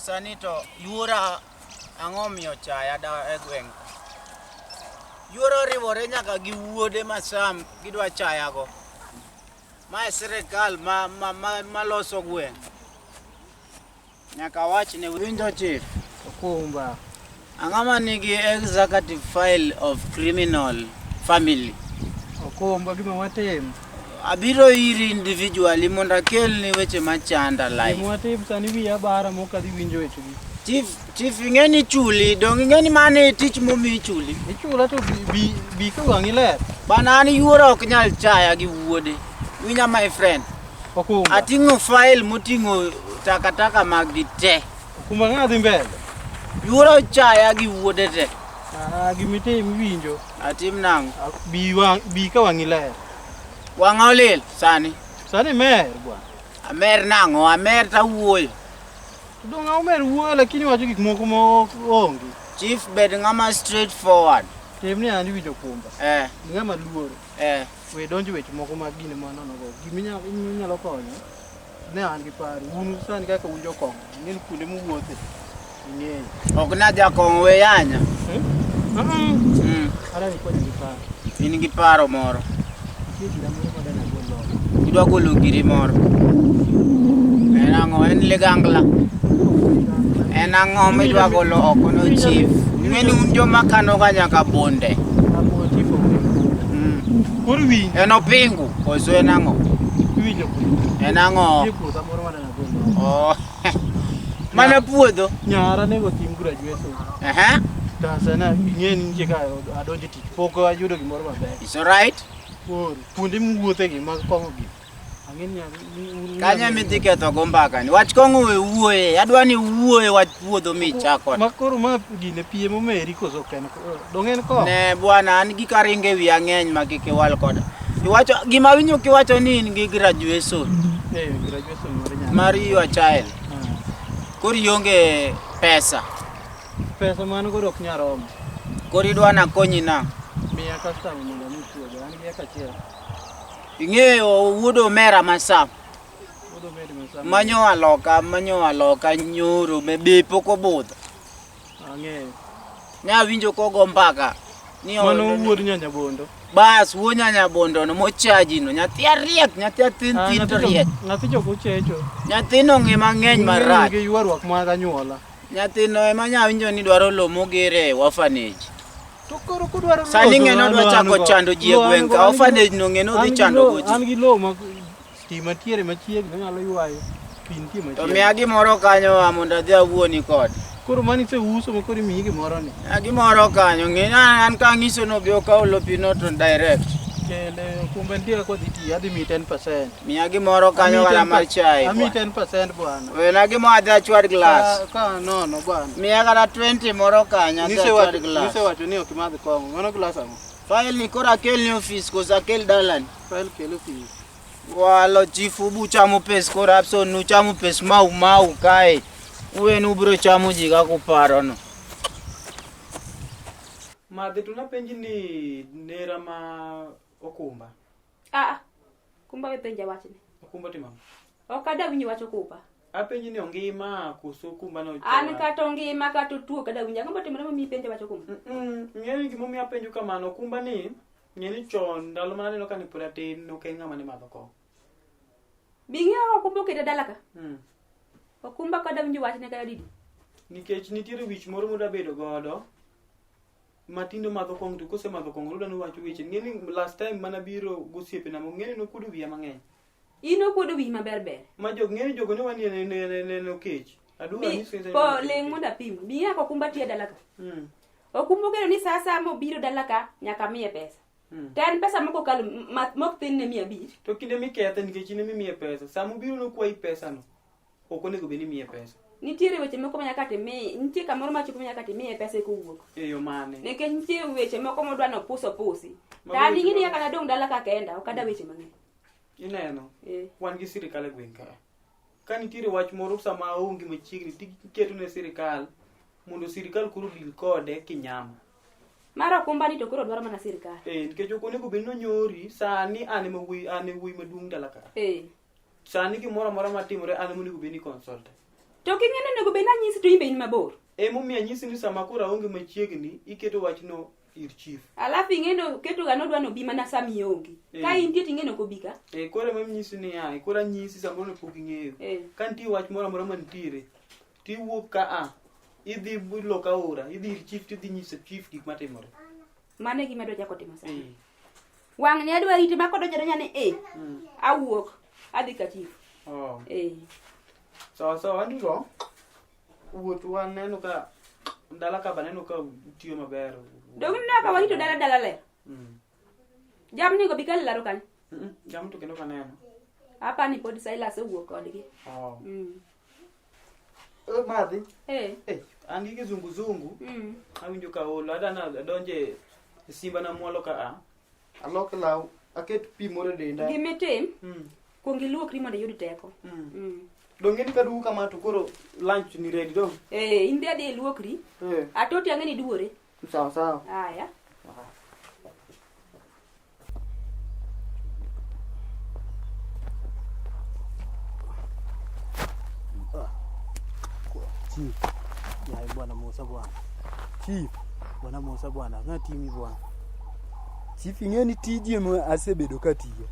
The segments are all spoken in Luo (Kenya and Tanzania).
nyisa ni to yuora ang'o miyo chaya da e gweng'. Yuora oriwore nyaka gi wuode ma Sam gidwa chayago. Ma e sirikal ma, ma, ma, maloso gweng'. Nyaka wachne winjo chief. Okumba. Ang'o ma nigi executive file of criminal family? Okumba gima watim. Abiro iri individually mondo akelni weche machanda life. Gima watim sani wiya bara mok adhi winjo wechegi. Chief, chief ing'e ni chuli, dong' ing'e ni mano e tich momiyi chuli. Ichula to bi, bi, bi ka wang'i ler. Bana an yuora ok nyal chaya gi wuode. Winja my friend. Okumba. Ating'o file moting'o takataka maggi te. Okumba ng'a dhi mbele. Yuora ochaya gi wuode te. Ah, gimitim iwinjo. Atim nang'o? Ah, Bi, wang, bi ka wang'i ler. Wang'a olil sani. Sani mer bwana. Amer nang'o? Amer tawuoyo. Dong' omer wuoyo lakini wacho gik moko ma onge. Chief bed ng'ama straight forward. Tim ni an iwinjo kumba. Eh, Ng'ama luoro. eh. We donjo weche moko mag gine manono go. Gima inyalo konyo ne an gi paro. Un sani kaka un jokong'o, ing'e ni kuonde muwuothe ing'eyo. Ok na jakong'o we yanya. Eh? Ah, Ara ni konyo gi paro. In gi paro moro. Nitie gira moro ma dana gol oko. Idwa golo giri moro. En ang'o? En ligangla. En ang'o midwa golo oko no chief? Ing'e ni un joma kanoga nyaka bunde. Apo chief onge. Koro winj, En opingu koso en ang'o? iwinjo kuno. En ang'o? Nitie puotha moro ma dana gol oko. Oh. Mana puodho. Nyara nego tim graduation. Aha. To sana ing'e ni nitie ka adonjo e tich pok ayudo gimoro maber. It's alright. Koro kuonde muwuothe gi mag kong'o gi. Ang'e ni Kanyo ema idhi ketho go mbaka ni. Wach kong'o we wuoye. Adwa ni wuoye wach puodho michako. Ma koro ma gine piem omeri koso ok en dong' en kong'o. Ne bwana an gi karinge wiya ng'eny ma kik iwal koda. Iwacho gima awinjo kiwacho ni in gi graduation Eh, graduation mar nyara. mar your child. Ah. Koro ionge pesa. Pesa man godo ok nyal romo. Koro idwa nakonyi nang'o? Miya customer mondo ami puodho. An gi eka achiel. Ing'eyo wuod omera ma Sam Puodho med ma manyo aloka manyo aloka nyoro me be pok obudho. Ang'eyo. Ne awinjo kogo mbaka ni Mano wuod Nyanyabondo. Bas wuod Nyanyabondo no mochaji no nyathi ariek nyathi athin Ah, thin to riek. Nyathi jok ochecho. Nyathino ng'e mang'eny marach. Gi ywaruok mag anyuola. Nyathino ema nya winjo ni dwaro lowo mogere e orphanage. To koro kudwaro Sani lowo ng'e to nodwa an chako go. chando ji e Lowo an gweng' go, ka an gi orphanage no ng'e nodhi an gi chando lowo- go ji. An gi lowo ma stima ntiere machiegni onyalo ywayo pi nitie To machiegni. miya gimoro kanyo a mondo adhi awuoni kode. Koro mani iseuso ma koro imiyi gimoro ni. Miya gimoro kanyo ng'e ni an ka ang'iso ni obi okaw lopino to direct. Kele okumba nitie kaka odhi tiyo adhi miyi 10%. Miya gimoro kanyo Amiyi kata mar 10% chai. Amiyi bwana. 10% bwana. Wena gimoro adhi achwad glass. Ka nono bwana. Miya kata 20 moro kanyo adhi achwad glass. Nisewacho ni ok imadh kong'o. Mano glass ang'o? File ni koro akel ni ofis koso akel dalani. File kel ofis. Walo chifu ubu chamo pes corruption nuchamo pes mau mau kae. Uwen ubiro chamo ji kaka uparo no. Madhi to napenji ni nera ma okumba. Ah, ah. Kumba we penja wachni. Okumba timo ang'o? Ok adwa winjo wach okumba. Apenji ni ongima koso okumba no An kata ongima kata otuo ok adwa winjo. Ang'o motimore momiyo ipenja wach okumba? Ng'eyo ni gimomiyo apenjo kamano okumba ni ng'e ni chon ndalo mana aneno ka ne pod atin ok en ng'ama ne madho kong'o. Bi ing'eyo kaka okumba oketa dala ka? Okumba ok adwa winjo wachne kata didi. Nikech nitiere wich moro modwa bedo godo matindo madho kong'o to kosemadho kong'o noda nowacho weche ng'e ni last time mana biro gosiepena mo ng'e ni nokuodo wiya mang'eny In okuodo wiyi maber ber. ma jog ng'e ni jogo ne wanie ne ne ne ne nokech aduwa Bi nyiso ni po ling' mondo apim. Bi ing'eyo kaka okumba tiyo e dala ka? Okumba ogeno ni sa asaya mobiro dala ka nyaka miye pesa. To en pesa mok okalo mok thin ne 500. To kinde mikethe nikech in ema imiye pesa sama obiro nokwayi pesano ok onego bed ni imiye pesa. Nitiere weche moko ma nyaka timi, nitie kamoro ma chopo ma nyaka timiye pesa eka owuok. E yo mane? Nikech nitie weche moko modwa ni opus opusi. Mago To an weche ing'e ni mag- kaka nadong' dala ka kenda, ok adwa weche mang'eny. Ineno? Eh. Wan gi sirikal e gweng' ka. Ka nitiere wach moro sama oonge machiegni tiketo ne sirikal mondo sirikal koro deal kode kinyama. Mar okumba ni to koro dwaro mana sirikal. Eh, nikech ok onego bed ni onyori sani an ema wuoyi an e wuoyi maduong' dala ka. Eh. Sani gimoro amora matimore an ema onego bed ni consult. To king'e ni onego bed ni anyisi to in be in mabor. Emomiyo anyisi ni sama koro aonge machiegni, iketo wachno ir chief. Alafu ing'e ni oketo ga nodwa nobi mana sama ionge. Ka intie to ing'e ni ok obi ka. Eh, koro ema anyisi niya, koro anyisi samoro ne pok ing'eyo. Ka nitie wach moro amora mantiere, tiwuok ka a, idhi loka aora, idhi ir chief tidhi nyiso chief gik matimore. Mano e gima adwa chako timo sani. Wang' ni adwa rite ma kodonjo adonja ni e. Awuok adhi ka chief. Oh. Eh. Sawa sawa, andiko. Wuoth waneno ka dala ka baneno ka utiyo maber. Dong ineno ka warito dala dala ler. Jamni go bikal laro kanyo. Jam to kendo kaneno. Apa ni pod Silas owuok kodgi. Oh. Eh, madhi. Eh. Eh, an gi kizunguzungu. Awinjo ka olo, adana adonje e simba na mwalo ka a. Alok law, aket pi moro e denda. Gimitim, kuong iluokri mondo iyud teko. Donge ni kaduogo kama to koro lunch ni ready dong? Eh, in be adhi iluokri. Eh. Atoti ang'e ni duore. Sawa sawa. Aya. Chief. Yaye bwana Musa bwana. Chief. Bwana Musa bwana, ng'a timi bwana. Chief ing'e ni tiji ema asebedo katiyo.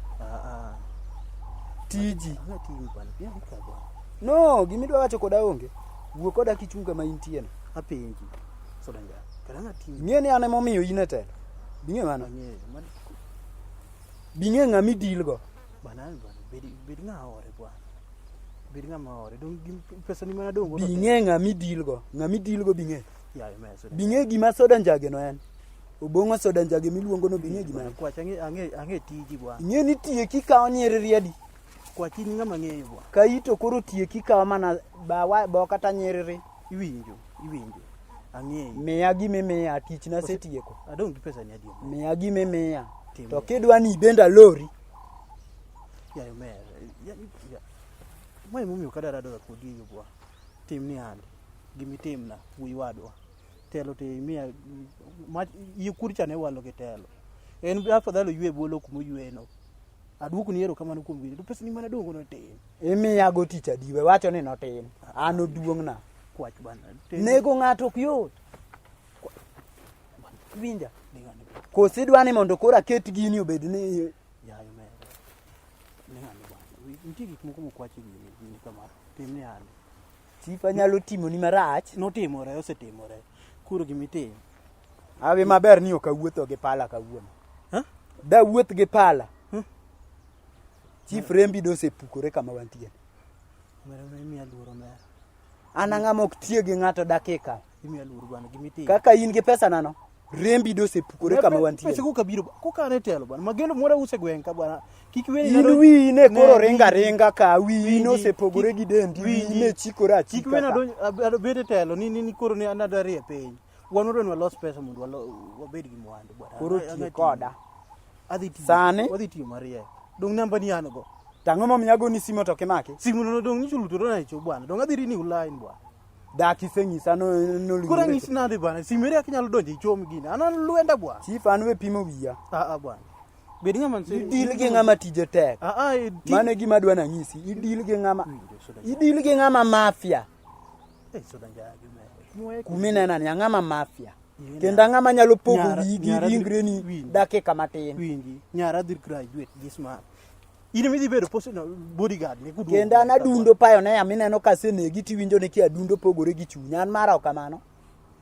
Tiji. Ng'a timi bwana, pia ka bwana. No, gimidwa wacho koda onge. Wuo koda kichung' kama intie no. Apenji. Soda njaa. Kara ng'a timi. Ing'e ni an emomiyo in e telo. Bing'e mano. Ang'eyo. Bing'e ng'ama idil go. Bwana bwana, bed bed ng'a ore bwana. Bed ng'ama ore. Dong pesa ni mana dong. Bing'e ng'ama idil go. Ng'ama idil go bing'e. Yaye me soda. Bing'e gima soda njage no en. Obong'o soda njage miluongo no bing'e gima en. Kwach ang'e ang'e ang'e tiji bwana. Ing'e ni tieki ikawo nyiriri adi. Kwach in ng'ama ng'eyo bwana. Kaito koro tieki ikawo mana bawa bo kata nyiriri. Iwinjo, iwinjo. Ang'eyo. Miya gima imiya tich nasetieko. Adong' gi pesa ni adier. Miya gima imiya. Tim. To kidwa ni ibend alori. Yaye me. Ma emomiyo kadara adora kodi e yo bwana. Tim ni ande. Gimitimna, wuoyi wadwa. Telo to imiya ma yie kur cha ne walo gi telo. En afadhali oywe bolo kuma oyweno. Aduokoni erokamano kuom gini. To pesa ni mana dong' no tin. Imiya go tich adi we wacho ni notin. An oduong'na. Kwach bwana. Nego ng'ato ok yot. Winja. Koso idwa ni mondo koro aket gini obed ni Yaye me. Ling'ane bwana. Nitie gik moko mokwach e gini gini kama. Tim ni ande. Chief anyalo timoni marach. Notimore, osetimore. Koro gimitim. Awi maber ni ok awuotho gi pala kawuono. Huh? Dawuoth gi pala. Chief rembi dosepukore kama wantie. Omera imiya luoro omera. An ang'ama ok tiyo gi ng'ato dakika. Imiya luoro bwana gimitim. Kaka in gi pesa nano, rembi dosepukore kama wantie. Pesa koka biro koka an e telo bwana. Magendo moro use gweng' ka bwana. Kik iweni In wiyi ne koro ringa ringa ka wiyi nosepogore gi dendi, wiyi ne chikore Kik achika iweni ka. adonj abed e telo ni ni koro ni an adwa rie piny. Wan wadwa ni walos pesa mondo wabed gi mwandu bwana. Koro tiyo koda. Adhi tiyo. Sani? Wadhi tiyo mariek. Dong namba ni an go. Tang'o momiyo agoni simu to ok imaki? Simu no dong nyiso luto na icho bwana. Dong adhi rini line bwana. Dak isenyisa no no Koro anyisi nade bwana. Simu ere akinyalo donjo ichom gini. An an lwenda bwana. Chief an we pimo wiya. Ah ah bwana. Bed ng'ama nse. Idil gi ng'ama tije tek. Ah ah. Mano e gima adwa nanyisi. Idil gi ng'ama idil gi ng'ama mafia. Eh soda njagi me. Kuminena ni ang'ama mafia. Kendo ang'ama nyalo pogo wiyi gi ringreni dakika matin. Winji. Nyara dhi graduate this month. In ema idhi bedo personal bodyguard ne kuduogo. Kendo an adundo pioneer mineno kasenegi tiwinjo ni kia adundo pogore gi chuny. An mara ok kamano.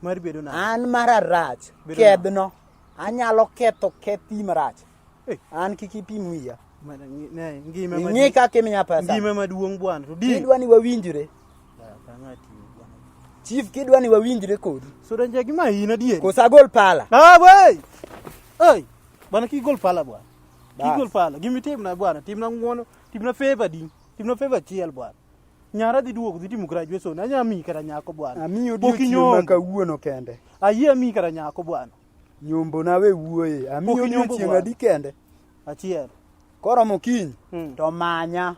Mari bedo nade? An mara rach. Bedo nade? Kedhno. Anyalo ketho kethi marach. An kik ipim wiya. Mana ne ngima Ing'i kaka imiya pesa. Ngima maduong' bwana. To di. Kidwa ni wawinjre. Chief kidwa ni wawinjre kodi. Soda njagi ma in adier. Koso agol pala. Ah wey. Ey. Bwana kik gol pala bwana. Kik Bas. gol pala. Gimitimna bwana, timna ng'uono, timna favor di. Timna favor achiel bwana. Nyara dhi duogo dhi timo graduation. Anya miyi kata nyako bwana. Amiyo Pok odiochieng' ma inyombo. kawuono kende. Ayie amiyi kata nyako bwana. Nyombo na we wuoye. Amiyo Pok inyombo odiochieng' bwana. adi kende. Achiel. Koromo kiny to manya.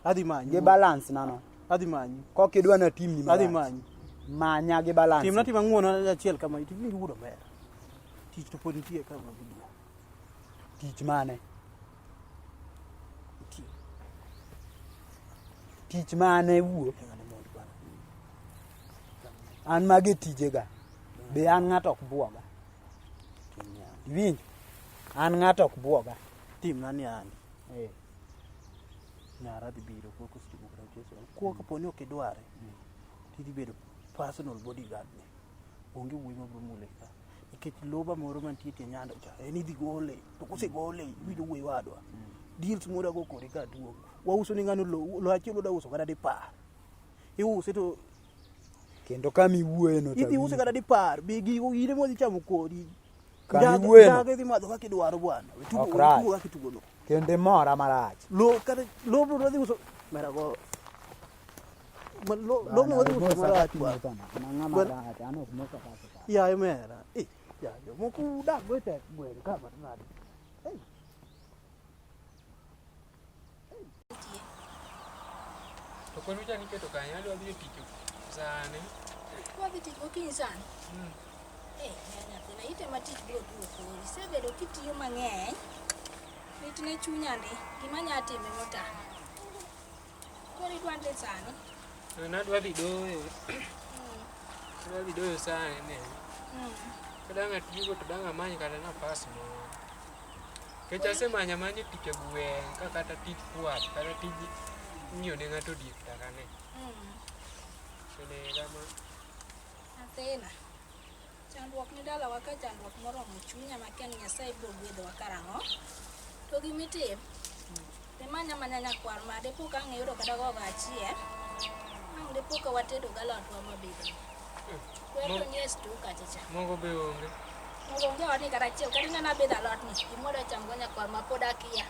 Adhi manyi. Gi balance nano. Adhi manyi. Kok idwa na timni marach. Adhi manyi. Manya gi balance. Timna tima ng'uono achiel kama iwinj wuod omera. Tich to pod nitie ka ma video. Tich mane? Tich mane wuo? An magi e tijega. Be an ng'ato ok buoga. Iwinjo? An ng'ato ok buoga. Timna ni ani. Eh. Nyara dhi biro kuo kosetieko graduation. Kuo kapo ni ok idware, tidhi bedo personal bodyguard ne. Onge wuoyi mabiro mule ka. Nikech loba moro mantie tie nyando cha, en idhi gole. To kosegole, iwinjo wuoyi wadwa. Deals modago kode ka duong'. Wauso ni ng'ano lo, lo achiel oda uso kata dipar. Iuse to Kendo kama iwuoyeno to idhi use awinjo. kata dipar. Be gigo in ema odhi chamo kodi. Kama Ndaga iwuoyeno. ndaga idhi madho kaka idwaro bwana. We tugo Ok we rach. tugo kaka itugo no. Kendo imora marach. Lo kata lo bro dhi uso mera go. Ma lo lo mo dhi uso marach bwana. Mang'ama Bwana. rach, an ok mosa kaka. Yaye mera. Eh, yaye moko udak go e tek gweng' ka ma nade. To koro cha niketo kanyo adwa dhi e tich sani. Wadhi tich gokinyi sani. Eh, nyathina ite ma tich biro tuo kori. Isebedo kitiyo mang'eny. Lit ne chunya ndi. Gima nya timo motama. Koro idwa dhi sani. Nadwa dhi doyo. Adwa dhi doyo sani ne. Kadang' atieko to dang' amany kata nafas moro. Nikech asemanyo amanya tich e gweng' ka kata tij kwath kata tij ng'iyo ne ng'ato diek taka ne. To nega ma. Nyathina. Chandruok ni dalawa ka chandruok moromo chunya makia ni Nyasaye biro gwedhowa karang'o. To gimitim, imanya manya nyakwar ma dipo ka ang' iyudo kata gogo achiel, ang' dipo ka watedo galotwa mabidho. Kwer to nie sto kacha cha. Mogo be onge. Mogo onge odni kata achiel, kata ineno abidho alotni, gimoro cham go nyakwar ma pod akia.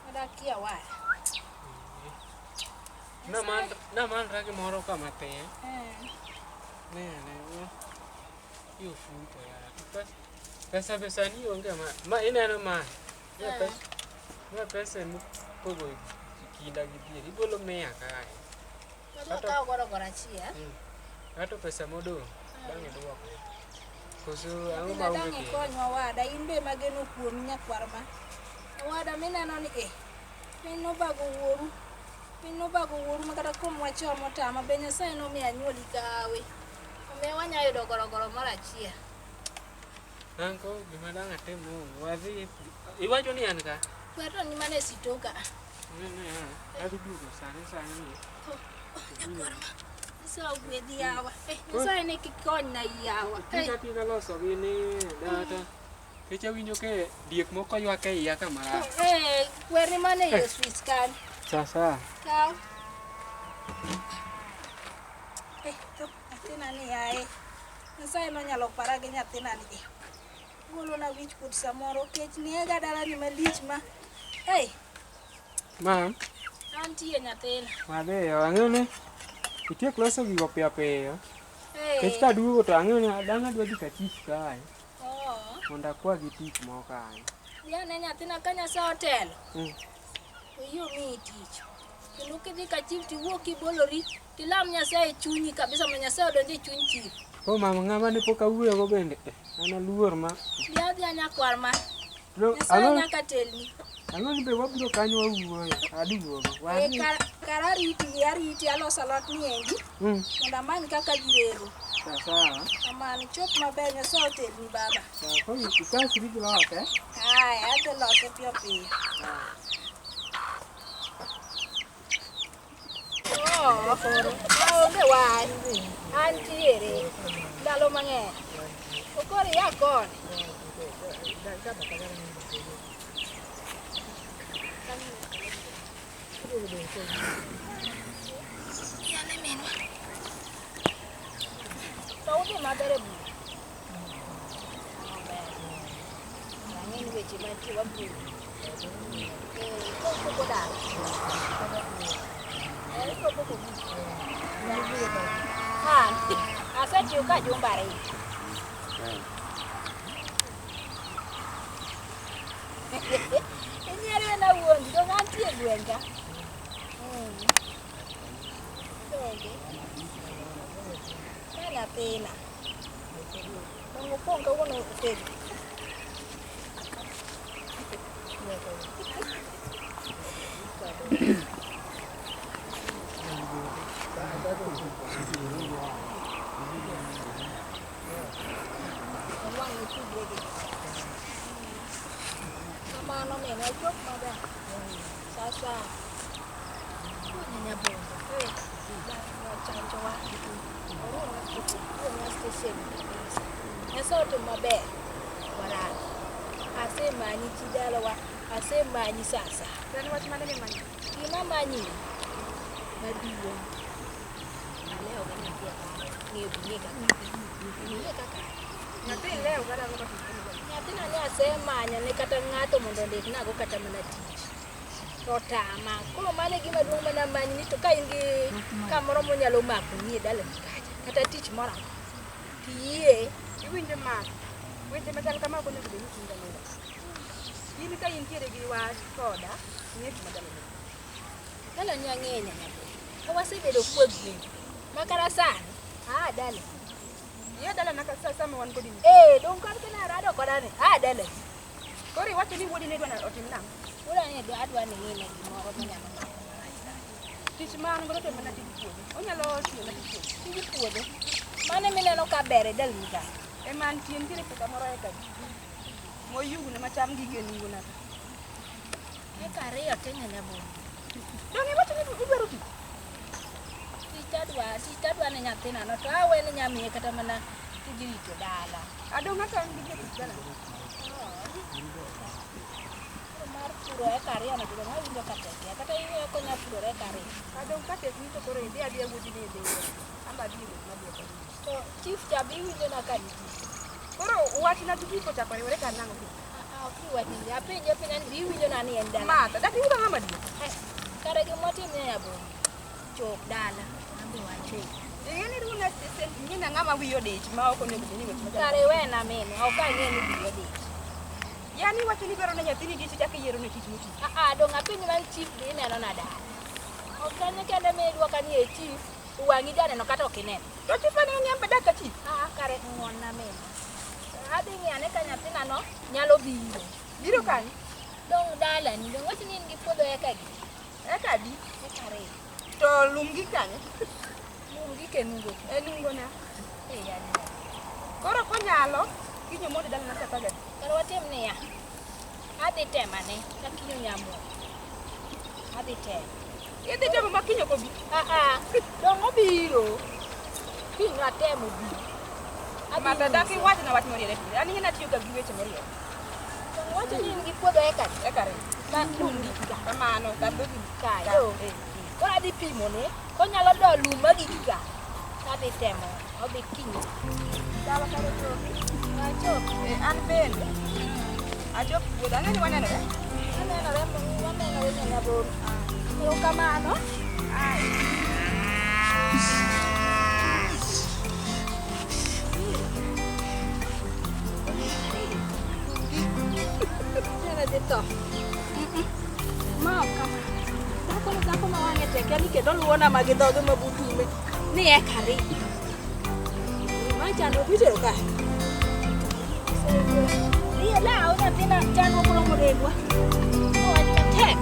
Pod akia waya. Namanra gimoro ka matin. Eh. Ne ne ne. Yo futo ya. Pesa pesa ni onge ma. Ma ineno ma. Ma pesa. Ma pesa mopogo kinda gi dhier. Igolo mia kae. Wadwa kawo gorogoro achiel. Kato pesa modong' bang' iduoko. Koso ang'o Nyathina ma onge dang' kendo? ikonywa wada, in be mageno kuomi nyakwar ma. Wada mineno ni eh, piny nobago wuoru. Piny nobago wuoru ma kata kuom wachomo tama be Nyasaye nomiyo anyuoli kawe. Omiyo wanya yudo gorogoro moro achiel. Anko gima dang' atim onge. Wadhi iwacho ni an ka? Kwer to ni mana e sito ka. Ne ne adhi duogo sani sani ni. Nyakwar ma. Nyasaye ogwedhi yawa. Eh, Nyasaye ne kikonyna yawa. Eh, Tika tika loso gi ni data. Kech awinjo ke diek moko ywak e iya kamarach. eh, kwer ni mana e yo Swiss kanyo. Sasa. Kaw. Eh, to nyathina ni yaye. Nyasaye nonyalo para gi nyathina ni. Golona wich kuot samoro kech niega dalani malich ma. Ei, Mam, antie nyathina. wadhiyo ang'eyo ni itiek loso gigo piyo piyo. Eh. Kech kaduogo to ang'eyo ni dang' adwa dhi ka chief kae Oo. mondo akwa gi tich moro kanyo. Dhi ane nyathina ka Nyasaye otelo. Oyie omiyi tich. Kendo kidhi ka chief tiwuo kibolori, tilam Nyasaye e chunyi kabisa ma Nyasaye odonj e chuny chief. Koro mama ng'ama ne pok awuoyogo bende an aluor ma. Dhi adhiya nyakwar ma. To Nyasaye ang'o nyaka telni. ang'o ni be wabiro kanyo wawuoyo aduogo. Eh, Wadhi. kar ariti, ariti aloso alot ni endi mondo amany kaka ji rego. Sawa. Kamano, chop maber, Nyasaye otelni baba. Sawa, koro ikasri gi lose. Haya, adhi lose piyo piyo. Oh, aonge wach. Antiere ndalo mang'eny. To koro iya koni. Yane minwa. To udhi maber e bura. Maber. Ang'e ni weche mantie wabiro. Eh, koro chopo dala. Eh, ibiro poko gik. An, asetiyo ka jumbe ariyo. Inyiero en awuondi, dong' antie e gweng' ka. Donge. Ma nyathina. Dong' opong' kawuono otegno. Otudre gi. Kamano minwa chop maber. Sasa. Wuon Nyabondo. Ochanjowa. Oruonwa station kabisa. Nyasaye otimo maber. Warango. Asemanyi chi dalawa. Asemanyi sasa. En wach mane mimanyo? Gima manyi maduong' alewo gi nyathi e dala. Ng'eyo bi ng'e kaka. Ng'e kaka. Nyathi ilewo kata ang'o matimo? Nyathina ne asemanyo ne kata ng'ato mondo ondiknago kata mana tich. To otama. Koro mano e gima duong' mana manyi ni to ka in gi kamoro monyalo makoni e dalani kacha, kata tich moro amora, tiyie. Iwinjo ma weche machal kama ok onego bed ni chuny dalana. In ka intiere gi wach koda, ing'e kuma dalani. Dalani ang'eyo nyathi. To wasebedo kwagweng'. Ma kata sani, aa dalani. Iya dalana ka sama wan kodi ni. Eh, dong' kar kane arado koda ni, aa dalani. Koro iwacho ni wuodi ne dwa otim nang'o? Wuoda ni adwa ni ng'ine gimoro monyalo mako marach rach. Tich ma an godo to en mana tij puodho. Onyalo tiyo na tij puodho. Tij puodho. Mano mineno ka ber e dalani ka. Ema antie nitiere puotha moro eka adi. Moyugno ma cham gige nungona ka. Eka ariyo te Nyabondo. Dong' iwacho ni idwaro tich? Tich adwa ne nyathina no to awe ni nyamiye kata mana tij rito dala. Adong' kata an gi jatich dala. Koro mar puro eka ariyo no to dong' awinjo ka tek ya. Kata iwe konya puro eka ariyo. Adong' ka tek ni to koro idhi adhiya wuodi ni idhi. An be adhi e wuoth madhi e kode. To chief cha be iwinjo na ka nitie. Koro wachna gi chief ochako riwore kar nang'o kendo? Ah, ok iwach ni apenje apenja ni be iwinjo na ni en dala. Martha, dak iwuo ng'ama duong'? Eh, kare gima watim ne Nyabondo. Chop dala, an be wachop. Ing'e ni runa stesen ing'e na ng'ama wiye odich ma ok onego bed ni weche machalo. Kare wena minwa, ok ang'e ni wiyi odich. Yani iwacho ni idwaro ne nyathini tich ichako iyiero ne tich motiyo. Ah, ah, dong' apenji man chief be ineno na dala. Ok kanyo kende midwoka ni e chief, wang'i janeno kata ok ineno. To chief aneno ni an be dak ka chief. Ah, kare ng'won na minwa. Adhi ng'iyo ane ka nyathina no nyalo biro. Biro kanye? Dong' dalani, dong' wach ni in gi puodho eka gi. Eka adi? Eka ariyo. To lum gi kanye? Lum gi kenungo. E nungona. Eh, yani. Koro konyalo, kiny omondi dalana saa apar gabich. Kare watim niya. Adhi temo ane ka kiny onyamo. Adhi temo. Idhi temo ma kiny ok obi. Ah, ah, dong' obiro. Kiny atem obi. Adhi Martha, dak nyise. iwachna wach moriere tir. An ing'e natiyo ga gi weche moriere. Dong' wacho ni in gi puodho eka adi? Eka ariyo. Ma lum gi ka. Kamano, kar dhogi Kae. Ka. Oh. Koro adhi pimo ne, konyalo do lum magik ka. Adhi temo, odhi kiny. Sawa kare chopi. Wachop. Eh, an bende. Achop puodho. Ang'e ni wanenore. Wanenore, wanenore Nyabondo. Erokamano. Nene dhi tho. Ma ok kamano. Dhako no dhako ma wang'e tek yani kendo luwona ma gi dhoge ma butume ni eka ariyo. Ma chandruok mitero ka. Iye law nyathina chandruok oromo dendwa. Owach matek.